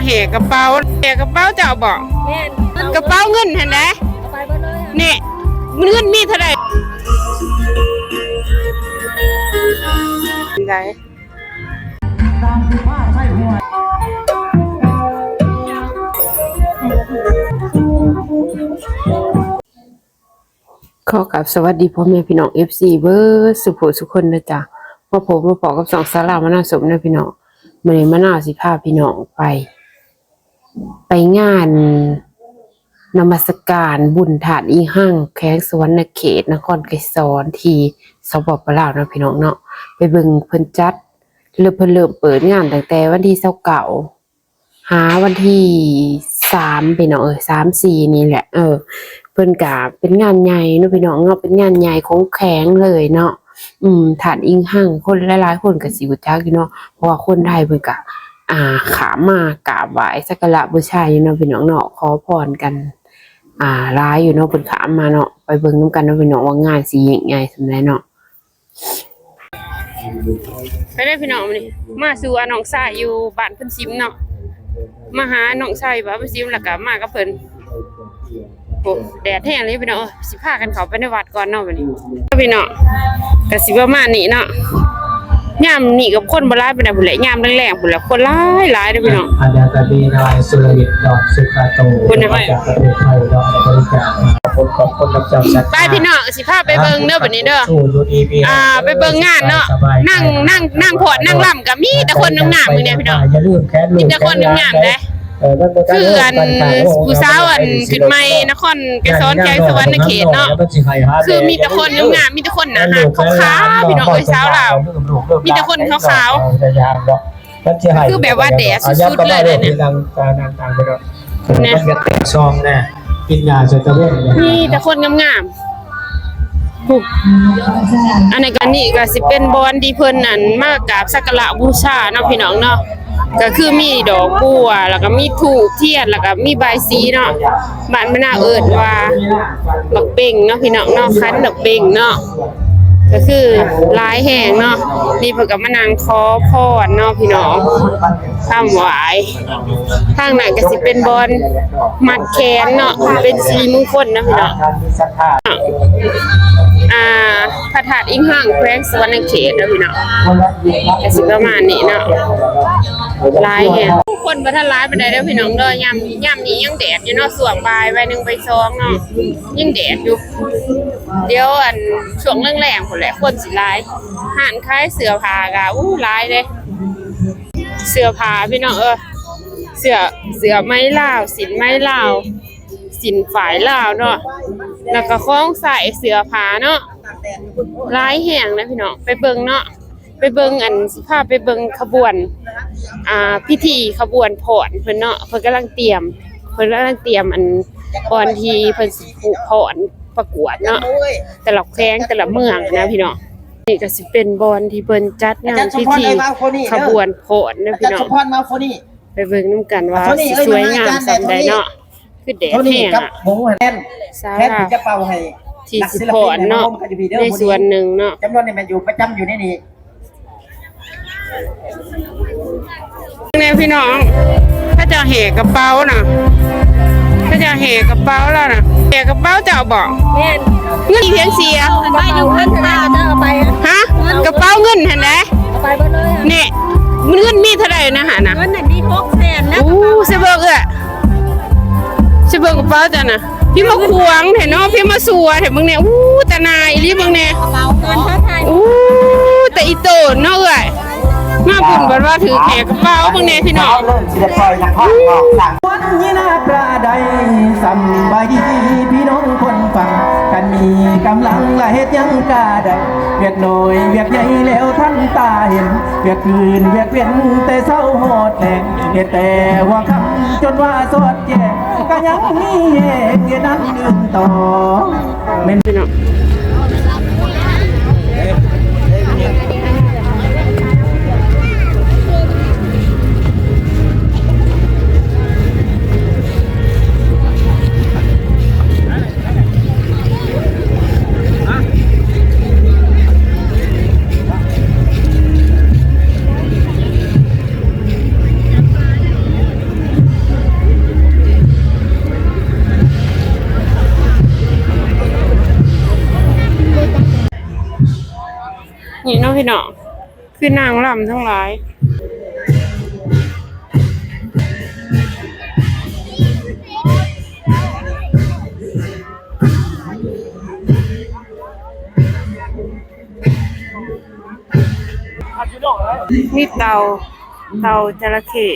ແຫ່ກະເປົາ ແຫ່ກະເປົາເຈົ້າບໍ? ແມ່ນ ກະເປົາເງິນຫັ້ນແຫຼະ ເອົາໄປເບິດເລີຍ ນີ້ ເງິນມີເທົ່າໃດ? ໄດ້ ຂໍກາບສະຫວັດດີພໍ່ແມ່ພີ່ນ້ອງ ເອັຟຊີ ເບິດສູ່ຜູ້ສູ່ຄົນເດີຈ້າ. ມາພົບມາພໍ້ກັບຊ່ອງສາວລາວມະນາວສົມເດີພີ່ນ້ອງ. ມື້ນີ້ມະນາວຊິພາພີ່ນ້ອງໄປ ໄປງານນະມັດສະການບຸນທາດອີ່ຮັ່ງ ແຂວງສະຫວັນນະເຂດ ນະຄອນໄກສອນ ທີ່ ສປປ ລາວເນາະພີ່ນ້ອງເນາະ. ໄປເບິ່ງເພິ່ນຈັດ ເລີ່ມ ເພິ່ນເລີ່ມເປີດງານຕັ້ງແຕ່ວັນທີຊາວເກົ້າ ຫາວັນທີສາມ ພີ່ນ້ອງເອີຍ ສາມ ສີ່ ນີ້ແຫຼະ. ເອີ ເພິ່ນກະເປັນງານໃຫຍ່ເນາະພີ່ນ້ອງເນາະ ເປັນງານໃຫຍ່ຂອງແຂວງເລີຍເນາະ. ອືມ ທາດອີ່ຮັ່ງ ຄົນຫຼາຍໆຄົນກະຊິຮູ້ຈັກຢູ່ເນາະ ເພາະວ່າຄົນໄທເພິ່ນກະ ອ່າ ຂ້າມມາກາບໄຫວ້ສັກກາລະບູຊາຢູ່ເນາະພີ່ນ້ອງເນາະ ຂໍພອນກັນ ອ່າ ຫຼາຍຢູ່ເນາະ ເພິ່ນຂ້າມມາເນາະ. ໄປເບິ່ງນຳກັນເນາະພີ່ນ້ອງ ວ່າງານຊິຍິ່ງໃຫຍ່ສ່ຳໃດເນາະ. ໄປເດີພີ່ນ້ອງ ມື້ນີ້ມາສູ່ອານ້ອງຊາຍຢູ່ບ້ານເພິ່ນຊິມເນາະ ມາຫານ້ອງຊາຍບ້ານເພິ່ນຊິມ ແລ້ວກະມາກັບເພິ່ນ. ໂອ້ ແດດແຮງເລີຍພີ່ນ້ອງເອີຍ ຊິພາກັນເຂົ້າໄປໃນວັດກ່ອນເນາະບັດນີ້. ພີ່ນ້ອງ ກະຊິປະມານນີ້ເນາະ ຍາມນີ້ກະຄົນບໍ່ຫຼາຍປານໃດພຸ້ນແຫຼະ ຍາມແລງໆພຸ້ນແຫຼະ ຄົນຫຼາຍໆເດີພີ່ນ້ອງ. ອັນດຽວກັນນີ້ນາຍສຸລະວິດເນາະ ສຸຂາໂຕ ພຸ້ນນະ ຈາກປະເທດໄທເນາະ ບໍລິຈາກ ຂອບຄຸນ ຂອບຄຸນນຳເຈົ້າສັດທາ ໄປພີ່ນ້ອງ ຊິພາໄປເບິ່ງເດີບັດນີ້ເດີ ອ່າ ໄປເບິ່ງງານເນາະ. ນາງ ນາງ ນາງຟ້ອນນາງລຳກະມີແຕ່ຄົນງາມໆ ມື້ນີ້ພີ່ນ້ອງ ມີແຕ່ຄົນງາມໆເດ້. ຄືອັນຜູ້ສາວອັນຂຶ້ນໃໝ່ນະຄອນໄກສອນ ແຂວງສະຫວັນນະເຂດເນາະ ຄືມີແຕ່ຄົນງາມໆ ມີແຕ່ຄົນໜ້າຮັກ ຂາວໆ ພີ່ນ້ອງເອີຍ ສາວລາວ ມີແຕ່ຄົນຂາວໆ ມັນຊິໃຫ້ ຄືແບບວ່າແດດສຸດໆເລີຍເດ້ນີ້ ນາງ ນາງຕ່າງໄປເນາະ ແນ່ ຊອງແນ່ ກິນຢາໃສ່ຕາເວັນ ມີແຕ່ຄົນງາມໆ. ຜູ້ ອັນນີ້ກະ ນີ້ກະຊິເປັນບ່ອນທີ່ເພິ່ນ ອັນ ມາກາບສັກກາລະບູຊາເນາະພີ່ນ້ອງເນາະ ກະຄືມີດອກບົວ ແລ້ວກະມີທູບທຽນ ແລ້ວກະມີບາຍສີເນາະ. ບ້ານມະນາວເອີ້ນວ່າບັກເບັງເນາະພີ່ນ້ອງເນາະ ຂັນບັກເບັງເນາະ ກະຄືຫຼາຍແຮງເນາະ. ນີ້ເພິ່ນກະມານັ່ງຂໍພອນເນາະພີ່ນ້ອງ ຄຳຫວາຍ. ທາງນັ້ນກະຊິເປັນບ່ອນມັດແຂນເນາະ ເປັນສິລິມຸງຄົນເນາະພີ່ນ້ອງ. ອ່າ ພະທາດອີ່ຮັ່ງ ແຂວງສະຫວັນນະເຂດເນາະພີ່ນ້ອງ ກະຊິປະມານນີ້ເນາະ ຫຼາຍແຮງ. ຄົນບໍ່ທັນຫຼາຍປານໃດເດີພີ່ນ້ອງເດີ ຍາມ ຍາມນີ້ຍັງແດດຢູ່ເນາະ ຊ່ວງບ່າຍ ບ່າຍໜຶ່ງ ບ່າຍສອງເນາະ ຍັງແດດຢູ່. ດຽວ ອັນ ຊ່ວງແລງໆພຸ້ນແຫຼະ ຄົນຊິຫຼາຍ. ຮ້ານຂາຍເສື້ອຜ້າກະ ອູ້ ຫຼາຍເດ້ ເສື້ອຜ້າພີ່ນ້ອງເອີຍ ເສື້ອ ເສື້ອໄໝລາວ ສິ້ນໄໝລາວ ສິ້ນຝ້າຍລາວເນາະ ແລ້ວກະຂອງໃຊ້ເສື້ອຜ້າເນາະ ຫຼາຍແຮງນະພີ່ນ້ອງ. ໄປເບິ່ງເນາະ ໄປເບິ່ງ ອັນ ຊິພາໄປເບິ່ງຂະບວນ ອ່າ ພິທີຂະບວນຟ້ອນເພິ່ນເນາະ ເພິ່ນກຳລັງຕຽມ ເພິ່ນກຳລັງຕຽມ ອັນ ກ່ອນທີ່ເພິ່ນຊິຜູກຟ້ອນປະກວດເນາະ ແຕ່ລະແຂວງແຕ່ລະເມືອງນະພີ່ນ້ອງ. ນີ້ກະຊິເປັນບ່ອນທີ່ເພິ່ນຈັດງານພິທີຂະບວນຟ້ອນເດີພີ່ນ້ອງ ໄປເບິ່ງນຳກັນວ່າຊິສວຍງາມສ່ຳໃດເນາະ. ຄືແດດແຮງ ສາວລາວທີ່ຊິຟ້ອນເນາະ ໃນສ່ວນໜຶ່ງເນາະ ຈຳນວນນີ້ແມ່ນຢູ່ ປະຈຳຢູ່ໃນນີ້. ແນ່ພີ່ນ້ອງ ເຂົາເຈົ້າແຫ່ກະເປົານະ ເຂົາເຈົ້າແຫ່ກະເປົາແລ້ວນະ ແຫ່ກະເປົາເຈົ້າບໍ? ແມ່ນ ເງິນອີ່ຫຍັງເສຍ ໄປໜຶ່ງພັນບາດ ເອົາໄປ ຮະ ກະເປົາເງິນຫັ້ນແຫຼະ ເອົາໄປເບິດເລີຍ ແນ່ ເງິນມີເທົ່າໃດນະຫັ້ນນະ? ເງິນນັ້ນມີຫົກແສນນະ ໂອ້ ໃສ່ເບິ່ງເອື້ອຍ ຊິເບິ່ງກະເປົາເຈົ້ານະ ພີ່ມາຂວາງແທ້ເນາະ ພີ່ມາຊົ່ວແທ້ເບິ່ງແນ່ ອູ້ ຕາໜ່າຍອີ່ຫຼີເບິ່ງແນ່ ເອົາເງິນເທົ່າໃດ ອູ້ ຕາອີ່ໂຕນເນາະເອື້ອຍ ມາບຸນບັດວ່າຖືກແຫ່ກະເປົາເບິ່ງແນ່ພີ່ນ້ອງ ຊິໄດ້ປ່ອຍນັກຮ້ອງເນາະ ສາງ ວັນຍານາປາໃດ ສຳບາຍດີພີ່ນ້ອງຄົນຟັງ ຄັນມີກຳລັງລະເຮັດຫຍັງກະໄດ້ ວຽກນ້ອຍວຽກໃຫຍ່ແລ້ວທັນຕາເຫັນ ວຽກຄືນວຽກເວັນແຕ່ເຊົ້າຮອດແລງ ເຮັດແຕ່ຫົວຄ່ຳຈົນວ່າສອດແຈ້ງ ກະຍັງມີແຮງເຮັດອັນອື່ນຕໍ່ ແມ່ນ ພີ່ນ້ອງ. ພີ່ນ້ອງ ຄືນາງລຳທັງຫຼາຍ ມີເຕົ່າ ເຕົ່າຈະລະເຂົ້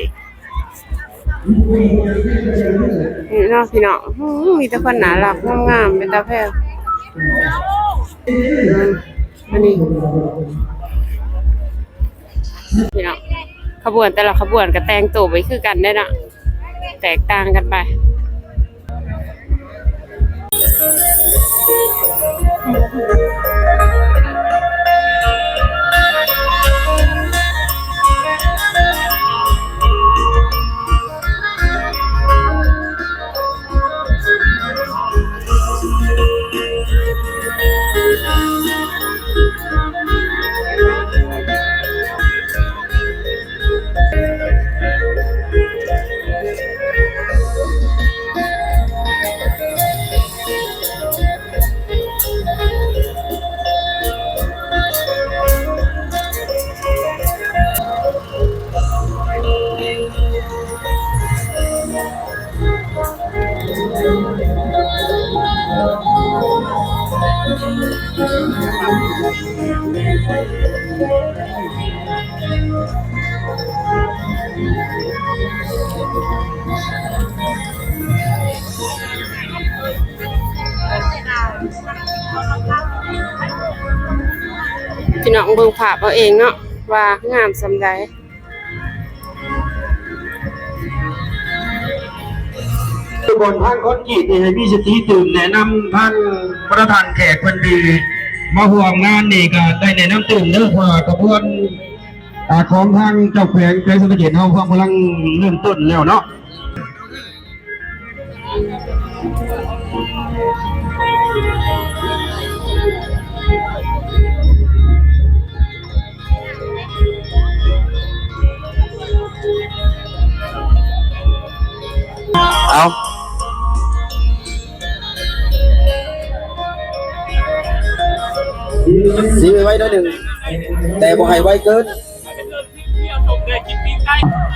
ນີ້ເນາະພີ່ນ້ອງ ອື ມີແຕ່ຄົນໜ້າຮັກງາມໆ ເປັນຕາແພງ ອື ອັນນີ້ ພີ່ນ້ອງ ຂະບວນແຕ່ລະຂະບວນກໍແຕ່ງໂຕໄປຄືກັນເດ້ເນາະ ແຕກຕ່າງກັນໄປ. ພີ່ນ້ອງເບິ່ງພາບເອົາເອງເນາະ ວ່າງາມສ່ຳໃດ. ກ່ອນທາງຄອນກຣີດນີ້ໃຫ້ມີສະຕິຕື່ມ ແນະນຳທາງພະທານແຂກເພິ່ນທີ່ມາຮ່ວມງານນີ້ ກໍໄດ້ແນະນຳຕື່ມເດີ ເພາະວ່າຂະບວນ ອາ ຂອງທາງເຈົ້າແຂວງ ແຂວງສະຫວັນນະເຂດເຮົາ ເຮົາກຳລັງເລີ່ມຕົ້ນແລ້ວເນາະ. ເອົາ ສີໄວໆ ໜ້ອຍໜຶ່ງ ແຕ່ບໍ່ໃຫ້ໄວເກີນ.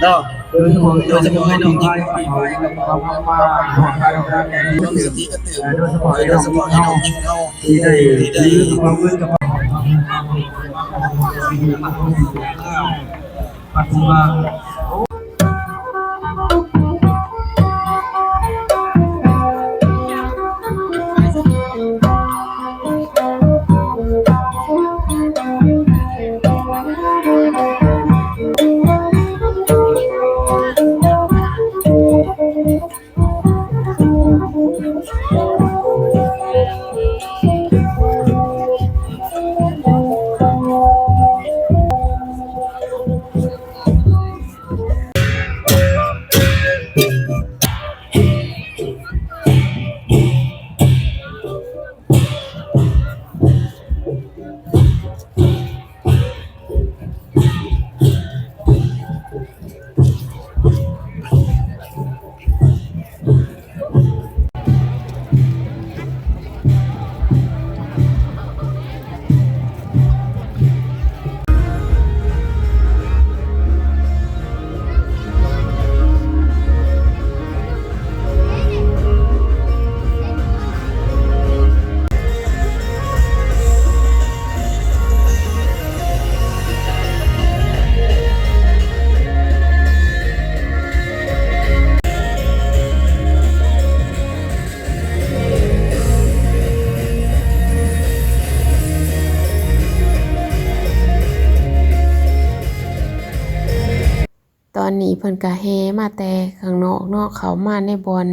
ເນາະ ໂດຍສະເພາະໃຫ້ນ້ອງຍິງ ໂດຍສະເພາະໃຫ້ນ້ອງຍິງ ໂດຍສະເພາະໃຫ້ນ້ອງຍິງເຮົາ ທີ່ໄດ້ຖືກະເປົາເງິນກະເປົາ ປັດຈຸບັນ. ຕອນນີ້ເພິ່ນກະແຫ່ມາແຕ່ຂ້າງນອກເນາະ ເຂົ້າມາໃນບ່ອນ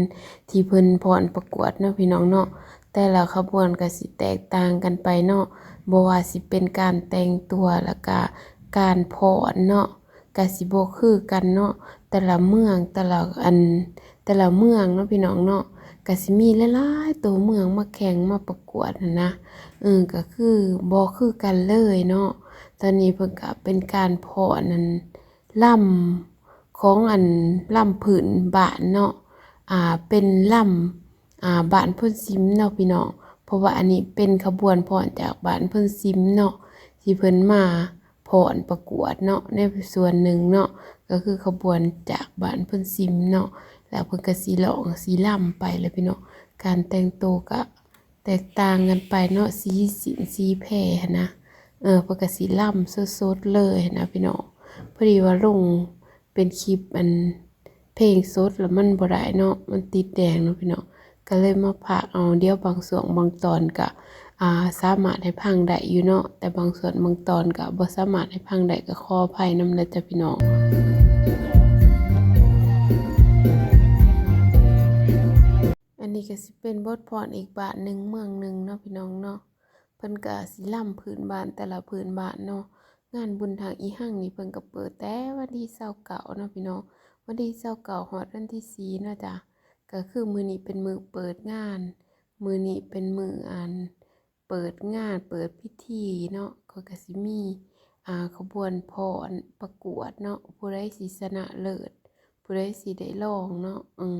ທີ່ເພິ່ນຟ້ອນປະກວດເນາະ ພີ່ນ້ອງເນາະ. ແຕ່ລະຂະບວນກະຊິແຕກຕ່າງກັນໄປເນາະ ບໍ່ວ່າຊິເປັນການແຕ່ງຕົວ ລະກະການຟ້ອນເນາະ ກະຊິບໍ່ຄືກັນເນາະ. ແຕ່ລະເມືອງ ແຕ່ລະອັນ ແຕ່ລະເມືອງເນາະ ພີ່ນ້ອງເນາະ ກະຊິມີຫຼາຍໆໂຕເມືອງມາແຂ່ງມາປະກວດຫັ້ນນະ ເອີ ກະຄືບໍ່ຄືກັນເລີຍເນາະ. ຕອນນີ້ເພິ່ນກະເປັນການຟ້ອນອັນ ລຳຂອງອັນລຳພື້ນບ້ານເນາະ ອ່າ ເປັນລຳ ອ່າ ບ້ານໂພນຊິມເນາະ ພີ່ນ້ອງ ເພາະວ່າອັນນີ້ເປັນຂະບວນຟ້ອນຈາກບ້ານໂພນຊິມເນາະ. ທີ່ເພິ່ນມາຟ້ອນປະກວດເນາະ ໃນສ່ວນໜຶ່ງເນາະ ກໍຄືຂະບວນຈາກບ້ານໂພນຊິມເນາະ ແລ້ວເພິ່ນກໍຊິຮ້ອງຊິລຳໄປແຫຼະພີ່ນ້ອງ. ການແຕ່ງໂຕກໍແຕກຕ່າງກັນໄປເນາະ ສີສິ້ນສີແພຫັ້ນນະ ເອີ ເພິ່ນກໍຊິລຳສົດໆເລີຍຫັ້ນນະພີ່ນ້ອງ. ພໍດີວ່າລົງ ເປັນຄລິບອັນເພງສົດແລ້ວມັນບໍ່ໄດ້ເນາະ ມັນຕິດແດງເນາະພີ່ນ້ອງ ກໍເລີຍມາພາກເອົາ. ດຽວບາງຊ່ວງບາງຕອນກະ ອ່າ ສາມາດໃຫ້ຟັງໄດ້ຢູ່ເນາະ ແຕ່ບາງສ່ວນບາງຕອນກະບໍ່ສາມາດໃຫ້ຟັງໄດ້ ກໍຂໍອະໄພນຳເດີຈ້າພີ່ນ້ອງ. ອັນນີ້ກໍຊິເປັນບົດຟ້ອນອີກບ້ານໜຶ່ງເມືອງໜຶ່ງເນາະພີ່ນ້ອງເນາະ. ເພິ່ນກໍຊິລຳພື້ນບ້ານແຕ່ລະພື້ນບ້ານເນາະ. ງານບຸນທາງອີຮັ່ງນີ້ເພິ່ນກໍເປີດແຕ່ວັນທີຊາວເກົ້າເນາະພີ່ນ້ອງ ວັນທີຊາວເກົ້າຮອດວັນທີສີ່ເນາະຈ້າ. ກໍຄືມື້ນີ້ເປັນມື້ເປີດງານ ມື້ນີ້ເປັນມື້ອັນເປີດງານ ເປີດພິທີເນາະ. ເຂົາກໍຊິມີ ອ່າ ຂະບວນຟ້ອນປະກວດເນາະ ຜູ້ໃດຊິຊະນະເລີດ ຜູ້ໃດຊິໄດ້ລອງເນາະ. ເອີ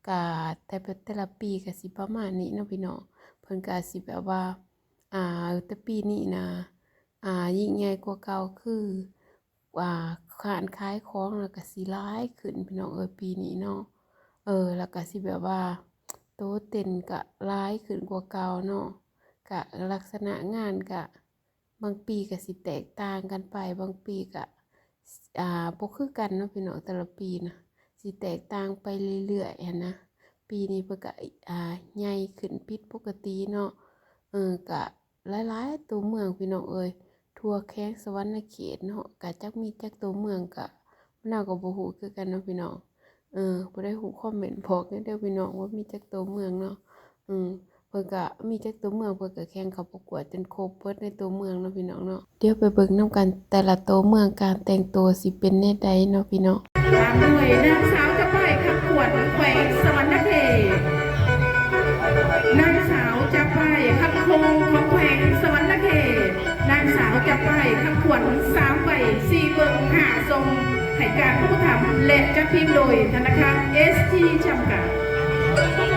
ກະແຕ່ ແຕ່ລະປີກະຊິປະມານນີ້ເນາະພີ່ນ້ອງ. ເພິ່ນກະຊິແບບວ່າ ອ່າ ແຕ່ປີນີ້ນະ ອ່າ ຍິ່ງໃຫຍ່ກວ່າເກົ່າ ຄື ອ່າ ຮ້ານຂາຍຂອງລະກະຊິຫຼາຍຂຶ້ນພີ່ນ້ອງເອີຍ ປີນີ້ເນາະ. ເອີ ລະກະຊິແບບວ່າໂຕເຕັ້ນກະຫຼາຍຂຶ້ນກວ່າເກົ່າເນາະ. ກະລັກສະນະງານກະ ບາງປີກໍຊິແຕກຕ່າງກັນໄປ ບາງປີກໍ ອ່າ ບໍ່ຄືກັນເນາະພີ່ນ້ອງ ແຕ່ລະປີນະ ຊິແຕກຕ່າງໄປເລື້ອຍໆຫັ້ນນະ. ປີນີ້ເພິ່ນກໍ ອ່າ ໃຫຍ່ຂຶ້ນຜິດປົກກະຕິເນາະ. ເອີ ກະຫຼາຍໆຕົວເມືອງພີ່ນ້ອງເອີຍ ທົ່ວແຂວງສະຫວັນນະເຂດເນາະ ກະຈັກມີຈັກຕົວເມືອງ ກະ ນາວກໍບໍ່ຮູ້ຄືກັນເນາະພີ່ນ້ອງ. ເອີ ຜູ້ໃດຮູ້ຄອມເມັນບອກແດ່ເດີພີ່ນ້ອງ ວ່າມີຈັກຕົວເມືອງເນາະ. ເອີ ເພິ່ນກະມີຈັກຕົວເມືອງ ເພິ່ນກະແຂ່ງເຂົ້າປະກວດຈົນຄົບເບິດໃນຕົວເມືອງເນາະພີ່ນ້ອງເນາະ. ດຽວໄປເບິ່ງນຳກັນ ແຕ່ລະຕົວເມືອງການແຕ່ງຕົວຊິເປັນແນວໃດເນາະພີ່ນ້ອງ. ຕາມດ້ວຍນາງສາວຈະປ້າຍຄຳຂວັນແຂວງສະຫວັນນະເຂດ ນາງສາວຈະປ້າຍຄຳຄົງຂອງແຂວງສະຫວັນນະເຂດ ນາງສາວຈະປ້າຍຄຳຂວັນ ສາມໄວ ສີ່ເບິ່ງຫ້າຊົມ ໃຫ້ການອຸປະຖຳ ແລະ ຈັດພິມໂດຍທະນາຄານ ເອສ ທີ ຈຳກັດ.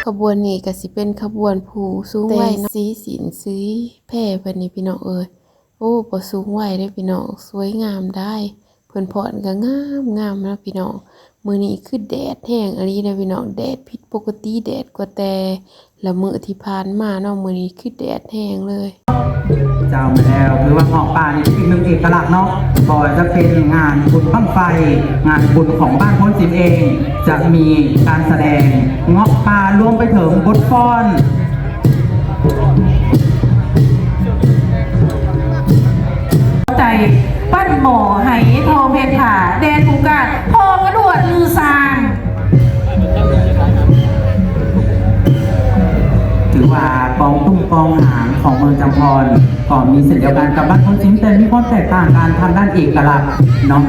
ຂະບວນນີ້ກໍຊິເປັນຂະບວນຜູ້ສູງໄວເນາະ ແຕ່ງສີສິ້ນສີແພເພິ່ນນີ້ພີ່ນ້ອງເອີຍ. ໂອ້ ບໍ່ສູງໄວເດ້ພີ່ນ້ອງ ສວຍງາມໄດ໋. ເພິ່ນຟ້ອນກໍງາມໆເນາະພີ່ນ້ອງ. ມື້ນີ້ຄືແດດແຮງອີ່ຫຼີເດ້ພີ່ນ້ອງ ແດດຜິດປົກກະຕິ ແດດກວ່າແຕ່ລະມື້ທີ່ຜ່ານມາເນາະ. ມື້ນີ້ຄືແດດແຮງເລີຍ. ເຈົ້າ ແມ່ນແລ້ວ ຖືວ່າເງາະປ່ານີ້ເປັນອີກໜຶ່ງເອກະລັກເນາະ ບໍ່ວ່າຈະເປັນງານບຸນບັ້ງໄຟ ງານບຸນຂອງບ້ານໂພນຊິມເອງ ຈະມີການສະແດງເງາະປ່າ ລວມໄປເຖິງບົດຟ້ອນ ໃຈ ປັ້ນໝໍ້ໄຫທອງເພັດຜາ ແດນຜູ້ກາດ ພໍ່ກະຫຼວດລືຊາງ. ຖືວ່າກອງຕຸ້ມກອງຫາງຂອງເມືອງຈຳພອນ ກໍມີເຊັ່ນດຽວກັນກັບບ້ານໂພນຊິມ ແຕ່ມີຄວາມແຕກຕ່າງກັນທາງດ້ານເອກະລັກເນາະ.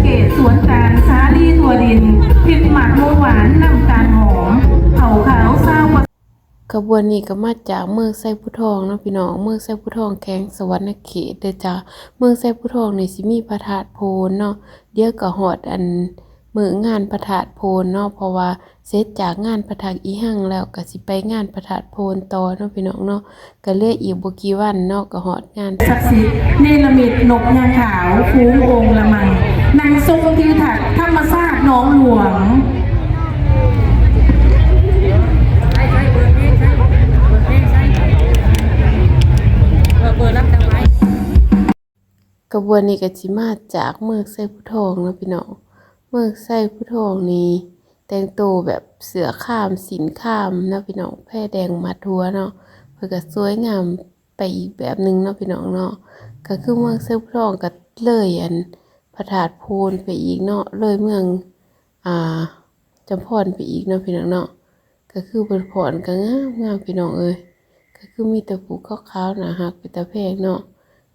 ເຂດສວນການສາລີທົ່ວດິນ ພິດໝາກມ່ວງຫວານ ນ້ຳຕານຫອມ ເຂົ້າຂາວຊາວ ຂະບວນນີ້ກໍມາຈາກເມືອງໄຊພູທອງເນາະພີ່ນ້ອງ ເມືອງໄຊພູທອງ ແຂວງສະຫວັນນະເຂດເດີຈ້າ. ເມືອງໄຊພູທອງນີ້ຊິມີພະທາດໂພນເນາະ ດຽວກໍຮອດອັນ ມື້ງານພະທາດໂພນເນາະ ເພາະວ່າເສັດຈາກງານພະທາດອີ່ຮັ່ງແລ້ວ ກໍຊິໄປງານພະທາດໂພນຕໍ່ເນາະ ພີ່ນ້ອງເນາະ. ກໍເຫຼືອອີກບໍ່ກີ່ວັນເນາະ ກໍຮອດງານສັກສິດ ເນລະມິດນົກຍາຂາວ ຝູງອົງລະມັງ ນັ່ງຊົມທິວທັດທຳມະຊາດໜອງຫຼວງ. ຂະບວນນີ້ກໍຊິມາຈາກເມືອງໄຊພູທອງເນາະ ພີ່ນ້ອງ. ເມືອງໄຊພູທອງນີ້ແຕ່ງໂຕແບບເສື້ອຄາມ ສິ້ນຄາມເນາະ ພີ່ນ້ອງ, ແພແດງມັດຫົວເນາະ, ເພິ່ນກໍສວຍງາມໄປອີກແບບໜຶ່ງເນາະ ພີ່ນ້ອງເນາະ. ກໍຄືເມືອງໄຊພູທອງກໍເລີຍອັນພະທາດໂພນໄປອີກເນາະ, ເລີຍເມືອງ ອ່າ ຈຳພອນໄປອີກເນາະ ພີ່ນ້ອງເນາະ. ກໍຄືເພິ່ນຟ້ອນກໍງາມໆ ພີ່ນ້ອງເອີຍ, ກໍຄືມີແຕ່ພູຂາວໆ ໜ້າຮັກເປັນຕາແພງເນາະ.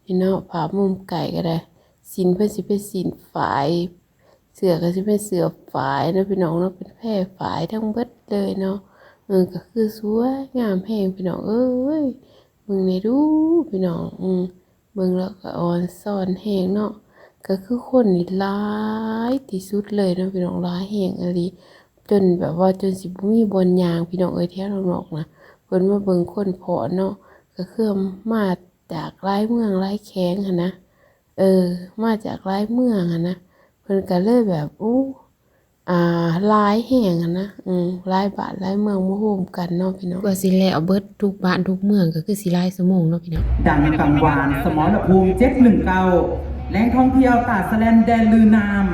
ນີ້ເນາະ ພາບມຸມໃກ້ກໍໄດ້, ສິ້ນເພິ່ນຊິເປັນສິ້ນຝ້າຍ, ເສື້ອກໍຊິເປັນເສື້ອຝ້າຍເນາະ ພີ່ນ້ອງເນາະ, ເປັນແພຝ້າຍທັງເບິດເລີຍເນາະ. ເອີ ກໍຄືສວຍງາມແຮງ ພີ່ນ້ອງເອີຍ, ເບິ່ງແດ່ດູ ພີ່ນ້ອງ. ເອີ ເບິ່ງແລ້ວກໍອອນຊອນແຮງເນາະ. ກໍຄືຄົນນີ້ຫຼາຍທີ່ສຸດເລີຍເນາະ ພີ່ນ້ອງ, ຫຼາຍແຮງອີ່ຫຼີ ຈົນແບບວ່າຈົນຊິບໍ່ມີບ່ອນຍ່າງ ພີ່ນ້ອງເອີຍ, ແຖວນອກໆ ນະ. ເພິ່ນມາເບິ່ງຄົນຟ້ອນເນາະ, ກໍຄືມາຈາກຫຼາຍເມືອງຫຼາຍແຂວງຫັ້ນນະ, ເອີ ມາຈາກຫຼາຍເມືອງຫັ້ນນະ, ເພິ່ນກໍເລີຍແບບ ໂອ້ ອ່າ ຫຼາຍແຮງຫັ້ນນະ, ເອີ ຫຼາຍບ້ານຫຼາຍເມືອງມາໂຮມກັນເນາະ ພີ່ນ້ອງ. ກວ່າຊິແລ້ວເບິດທຸກບ້ານທຸກເມືອງກໍຄືຊິຫຼາຍຊົ່ວໂມງເນາະ ພີ່ນ້ອງ. ດັງກັງວານສະໝອລະພູມເຈັດໜຶ່ງເກົ້າ ແຫຼ່ງທ່ອງທ່ຽວຕາດສະແລນແດນລືນ້ຳ,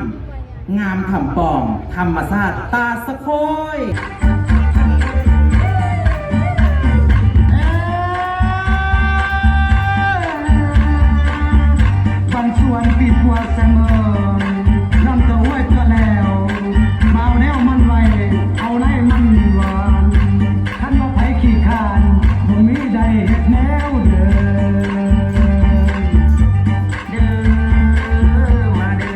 ງາມຖ້ຳປ່ອງ ທຳມະຊາດຕາດສະໂຄຍ. ບ້ານສວນປີກວາງແສງເມີນ ລຳຕົວຫ້ວຍຕົວແລ້ວ ມາເອົາແນວມັນໄວ້ ເອົາໄລ່ມັນຫວານ. ຄັນວ່າໃຜຂີ້ຄ້ານ ບໍ່ມີໄດ້ເຮັດແນວເດີ. ເດີ ມາເດີ.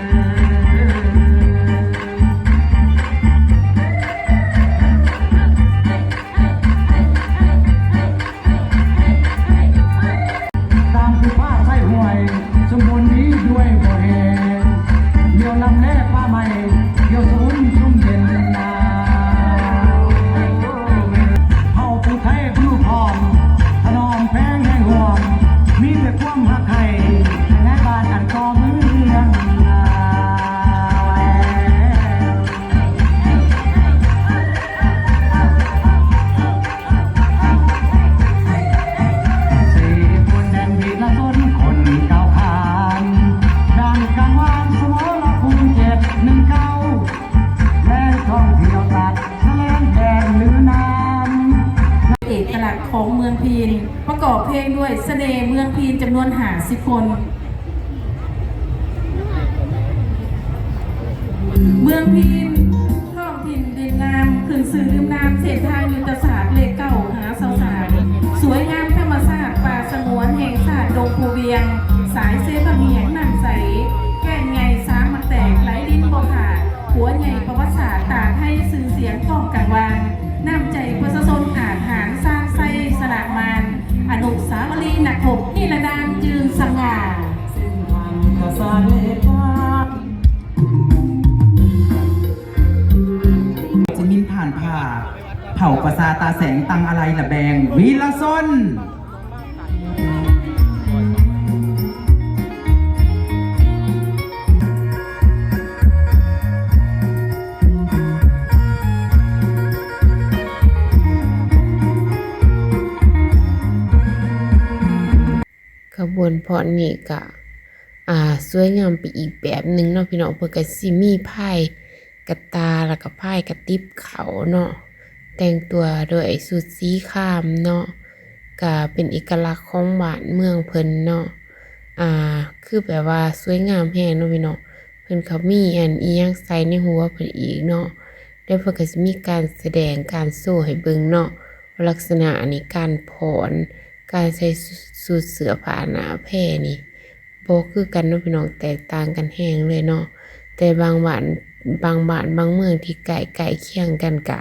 ຕາມພູຜາຊາຍຫ້ວຍ ສົມບູນດີດ້ວຍບໍ່ແຫ້ງ, ດຽວລຳແລປ່າໄມ້ ດຽວສະອຸ່ມຊຸ່ມເຢັນນາ. ເຜົ່າຜູ້ໄທຜູ້ພ້ອມ ຖະໜອມແພງແຮງຮ່ວມ ມີແຕ່ຄວາມຮັກໃຫ້ໃນບ້ານອັນກໍ່ເມືອງນາ. ເສດບົນແດນວີລະຊົນຄົນກ້າວຂານ ດັ່ງກັງວານສະໝໍລະພູມເຈັດໜຶ່ງເກົ້າ ແຫຼ່ງທ່ອງທ່ຽວຕາດສະແລນແດນລືນ້ຳ. ເອກະລັກຂອງເມືອງພີນ ປະກອບເພງດ້ວຍສະເໜ່ເມືອງພີນຈຳນວນຫ້າສິບຄົນ. ເມືອງພີນ ທ້ອງຖິ່ນດິນງາມ ຂຶ້ນຊື່ລືມນ້ຳເສັ້ນທາງຍຸດທະສາດເລກເກົ້າຫາຊາວສາມ ສວຍງາມທຳມະຊາດ ປ່າສະຫງວນແຫ່ງຊາດດົງພູວຽງ ສາຍເຊພະຫຽງນ້ຳໃສ ແກ້ງໃຫຍ່ສາມໝາກແຕກ ໄຫຼລິນບໍ່ຂາດ ຂົວໃຫຍ່ປະຫວັດສາດ ຕາດໄທຊື່ສຽງກ້ອງກັງວານ ນ້ຳໃຈປະຊາຊົນອາດຫານ ຊານໄຊຊະນະມານ ອະນຸສາວະລີນັກຮົບນິລະນາມຈື່ນສະຫງ່າ. ຈິນມິນ ຜ່ານພາ ເຜົ່າປະຊາຕາແສງ ຕັ້ງອາໄລລະແບງວີລະຊົນ. ຂະບວນຟ້ອນນີ້ກະ ອ່າ ສວຍງາມໄປອີກແບບໜຶ່ງເນາະ ພີ່ນ້ອງ. ເພິ່ນກະຊິມີພາຍກະຕ່າ ແລ້ວກະພາຍກະຕິບເຂົ້າເນາະ, ແຕ່ງຕົວດ້ວຍຊຸດສີຄາມເນາະ, ກະເປັນເອກະລັກຂອງບ້ານເມືອງເພິ່ນເນາະ. ອ່າ ຄືແບບວ່າສວຍງາມແຮງເນາະ ພີ່ນ້ອງ. ເພິ່ນກະມີອັນອີ່ຫຍັງໃສ່ໃນຫົວເພິ່ນອີກເນາະ, ແລ້ວເພິ່ນກະຊິມີການສະແດງການໂຊໃຫ້ເບິ່ງເນາະ. ລັກສະນະອັນນີ້ ການຟ້ອນ ການໃສ່ຊຸດເສື້ອຜ້າໜ້າແພນີ້ ບໍ່ຄືກັນເນາະ ພີ່ນ້ອງ, ແຕກຕ່າງກັນແຮງເລີຍເນາະ. ແຕ່ບາງບ້ານ ບາງບ້ານບາງເມືອງທີ່ໃກ້ ໃກ້ຄຽງກັນກະ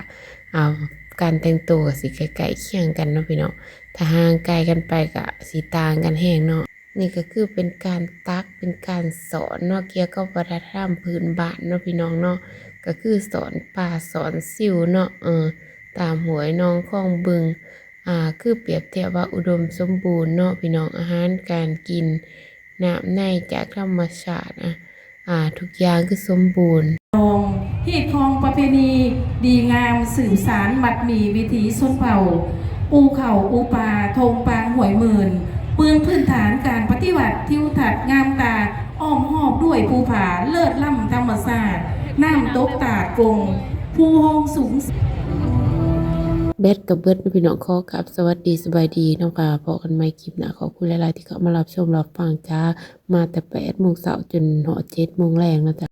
ອ່າ ການແຕ່ງໂຕກໍຊິໃກ້ໆຄຽງກັນເນາະ ພີ່ນ້ອງ, ຖ້າຫ່າງໄກກັນໄປກະຊິຕ່າງກັນແຮງເນາະ. ນີ້ກໍຄືເປັນການຕັກ ເປັນການສອນເນາະ ກ່ຽວກັບວັດທະນະທຳພື້ນບ້ານເນາະ ພີ່ນ້ອງເນາະ. ກ ກໍຄືສອນປາສອນຊິວເນາະ ເອີ ຕາມຫ້ວຍໜອງຄອງບຶງ ອ່າ ຄືປຽບທຽບວ່າອຸດົມສົມບູນເນາະພີ່ນ້ອງ ອາຫານການກິນ ນ້ຳໃນຈາກທຳມະຊາດ ອ່າ ທຸກຢ່າງຄືສົມບູນ. ຮີດຄອງປະເພນີດີງາມ ສືບສານມັດໝີ່ວິຖີຊົນເຜົ່າ ປູເຂົ້າປູປາ ທົ່ງປາງຫ້ວຍໝື່ນ ເບື້ອງພື້ນຖານການປະຕິວັດ ທິວທັດງາມຕາ ອ້ອມຮອບດ້ວຍພູຜາເລີດລ້ຳທຳມະຊາດ ນ້ຳຕົກຕາດກົງ ພູໂຮງສູງ. ແບັດກໍເບິດເນາະພີ່ນ້ອງ ຂໍກັບສະຫວັດດີສະບາຍດີເນາະ ພໍ້ກັນໃໝ່ຄລິບໜ້າ ຂອບຄຸນຫຼາຍໆທີ່ເຂົ້າມາຮັບຊົມຮັບຟັງຈ້າ ມາແຕ່ແປດໂມງເຊົ້າຈົນຮອດເຈັດໂມງແລງເນາະຈ້າ.